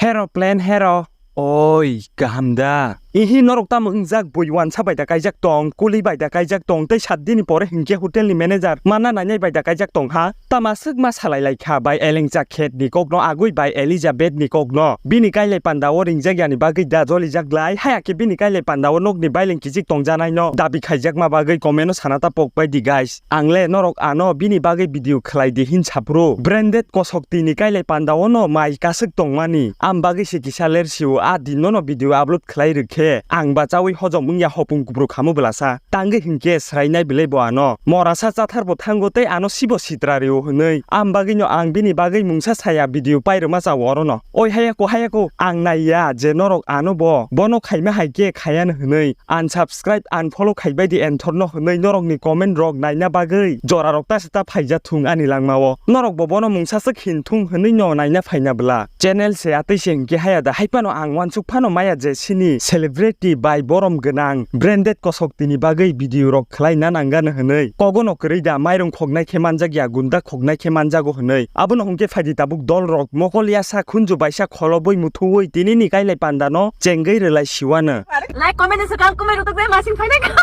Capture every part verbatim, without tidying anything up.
Hero plan hero. Oi, kaham da? Ihi norok tamo wngjak bui wansa bai da kaijak tong, kuli bai da kaijak tong, tei sat dini pore hinkhe hotel ni manager manna nainai bai da kaijak tong ha? Tama swk ma salai lai kha bai Elengcha khet ni kok no agui bai Elizabeth ni kok no. Bini kailai panda o ringjak yani bagwi da jolijak lai, haya khe bini kailai panda o nok ni bailing kichik tong janai no dabi khaijak ma bagwi comment o sana ta pok pai di guys. Ang le norok ano bini bagwi video khlai di hin saphuru. Branded kosok tini kailai panda o no mai kaswk tongmani. Am bagwi se kisa ler sio a din no no video upload khlai rwkhe ang bachaui hojom wngya hopung kupru khamu bwlasa. Tangwi hinkhe srainai belai bo ano. Morasa chathar bo thango tei ano sibo sitra rio hwnwi. Am bagwi no ang bini bagwi mungsa saya video pai rwma cha oro no. Oi hayako hayako ang naiya je norok ano bo. Bono khaima hai khe khayano hwnwi. Unsubscribe, unfollow khaibai di enthor no hwnwi norokni comment rok naina bagwi jora rok ta se ta phaija thung ani langma o. Norok bo bono mungsa swk hin thung hwnwi no naina phaina bwla. Channel se atwi se hinkhe haya da hai phano ang wansuk phano maya je sini celebrity bai borom gwnang branded kosok tini bagwi video rok khlai na nang gano hwnwi. Kogo no kwrwi da mairung khoknai khe manjak ya gunda khoknai khe manjago hwnwi. Abono hwnkhe phaidi tabuk dol rok mokol yasa khunju baisa kholobwi muthuwi tini ni kailai panda no chengwi rwlai siwano. Like, comment, and subscribe, kumui rutuk de, masing phainai ka.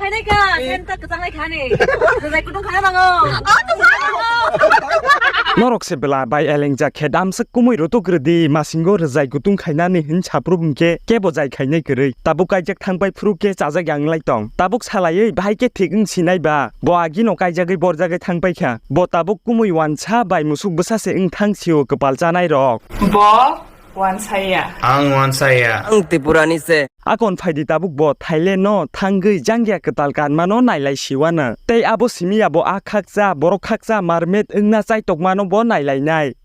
Phainai ka, ken ta kwchang lai khani. Rwjai kutung khana nango. Norok se bela bai eleng ja khe damswk kumui rutuk rwdi, masingo rwjai kutung khainani hin saphuru hwnkhe kebo jai khainai kwrwi. Tabuk kaijak thangpai phuru khe chajak yang lai tong. Tabuk salaiwi bahai khe thik wng sinai ba, bo agino kaijagwi borjagwi thangpai kha. Bo tabuk kumui wansa bai musuk bwsa se wng thang sio kwpal chanai rok. Bo Wansaya. Ang wansaya. Ang Tripurani se. Akon phaidi tabuk bo Thailand no thangwi jangya kwtal kanmano nailai siwana. Tei abo simi abo a khakcha, borok khakcha marmet wngna chaitokmano bo nailainai.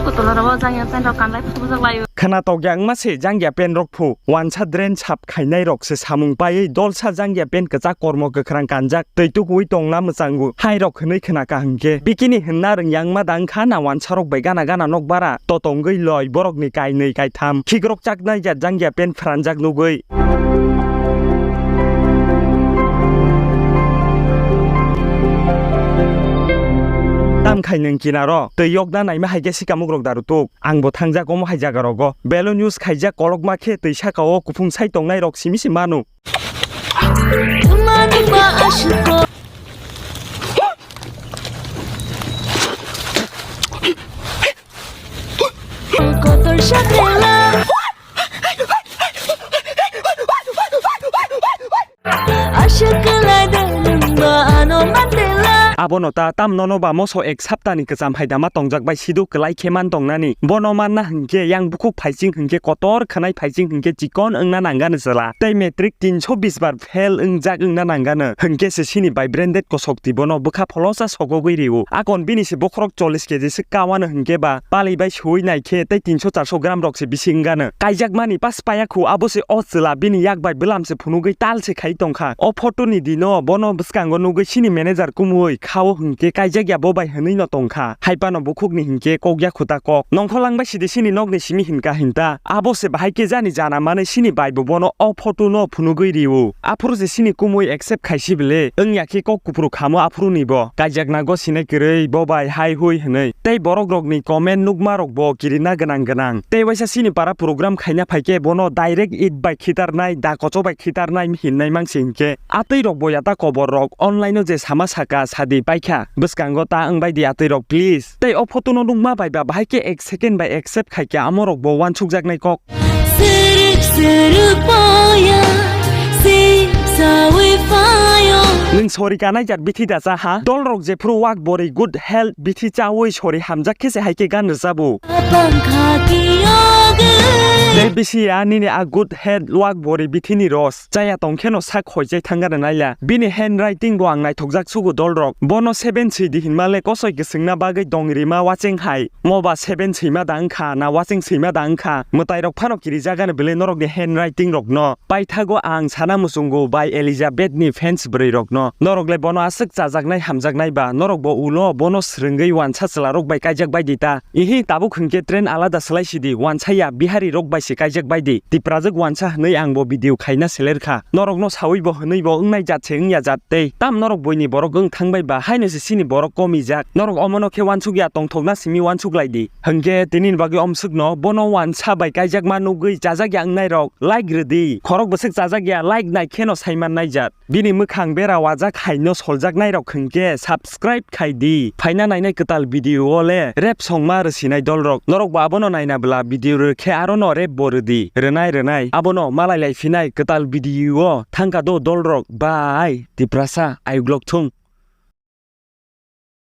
Kotolo rok jangya pen rok kanlai phusuk lai. Khwna tokya wngma se jangya pen rok phu. Wansa drain sap khainai rok se samung paiwi dolsa jangya pen kwchak kormo kwkhwrang kanjak. Twi tukuwi tongna mwchango hai rok hwnwi khwna ka hwnkhe bikini hwnna rwng yang ma dang kha na wansarok bai gana gana nok bara to tongwi loi borokni kainwi kaitham khikrok chaknai jat jangya pen phranjak nugwi. Tam khai nwng kinaro twi yokna naima hai khe sikamukrok daru tuk. Ang bo thangjak omo hai jaga rogo. Belo news khaijak kolokma khe twi saka o kuphung sai tongnai rok simi se manu. Abono ta tam nono ba moso ek saptani kwcham hai dama tongjak bai sidu kwlai khe man tongnani. Bono manna hwnkhe yang bukhuk phaising hwnkhe kotor khwnai phaising hwnkhe chikon wngna nangani chwla. Tei matric tinso bis bar fail wngjak wngna nangano. Hwnkhe se sini bai branded kosok twi bono bwkha pholosa sogogwi rio. Akon bini se bokhorok chollish keji se kawano hwnkhe ba pali bai suwi nai khe tei tinso charso gram rok se bisi wngano. Kaijakmani pas paya khu abo se o chwla bini yak bai bwlam se phunugwi tal se khai tongkha. O photo ni dino bono bwskango nugwi sini manager kumui khao hwnkhe kaijak ya bo bai hwnwi no tongkha. Hai phano bukhukni hwnkhe kok ya khuta kok. Nongkholang bai sidi sini nokni simi hinka hinta. Abo se bahai khe jani jana manwi sini bai bo bono o photo no phunugwi rio. Aphuru se sini kumui accept khaisi bele. Wngya khe kok kupru khamo aphuru ni bo. Kaijakna go sinai kwrwi bo bai hai hui hwnwi. Tei borok rokni comment nukma rok bo kirina gwnang gwnang. Tei waisa sini para program khaina phaikhe bono direct it bai khitarnai, da kocho bai khitarnai hinnai mangsi hinkhe. Atwi rok bo yata kobor rok online o je sama saka sadi paikha. Bwskango ta wngbai di atwi rok please. Tei o photo no nukma bai ba bahai khe ek second bai accept khaikhe amo rok bo wansukjaknai kok. Sirip sirip paya, si sawi payo. Nwng sori kanai jat bithi da cha ha? Dol rok jephuru wak bori good health bithi chawi sori hamjak khe se hai khe gan rwchabo. Tei bisi ya nini a good health wak bori bithi ni ros. Chaya tong kheno sak hoi chai thang gana naila. Bini handwriting bo ang naithokjak sugo dol rok. Bono seven swi di hinma le kosoi kwswngna bagwi dong rima wacheng hai. Mo ba seven swima da wngkha na wacheng swima da wngkha. Mwtai rok phano kirijak gana bele norok ni handwriting rok no. Paithago ang sana muchungo bai Elizabeth ni fans bwrwi rok no. Norok le bono aswk chajaknai hamjaknai ba norok bo ulo bono swrwngwi wansa chwla rok bai kaijak bai di ta. Ihi tabuk hwnkhe trend alada swlai sidi, wansaya Bihari rok bai se kaijak bai di. Tiprajwk wansa hwnwi ang bo video khaina seler kha. Norokno sawi bo hwnwi bo wngnai jat se wngya jat tei. Tam norok buini borok wng thang bai ba haino se chini borok komi jak. Norok omono khe wansuk ya tongthokna simi wansuk lai di. Hwnkhe tini ni bagwi omswkno bono wansa bai kaijakma nugwi chajakya wngnairok like rwdi. Khorok bwswk chajakya like nai kheno saiman naijak. Bini mwkhang bera wajak haino soljaknairok hwnkhe subscribe khai di. Phaina nainai kwtal video o le rap songma rwsinai dolrok. Norok bo abono naina bwla video rwkhe arono rap bo rwdi. Rwnai rwnai abono malai lai phinai kwtal video o thangka do dolrok bai Tiprasa ayuklok thung.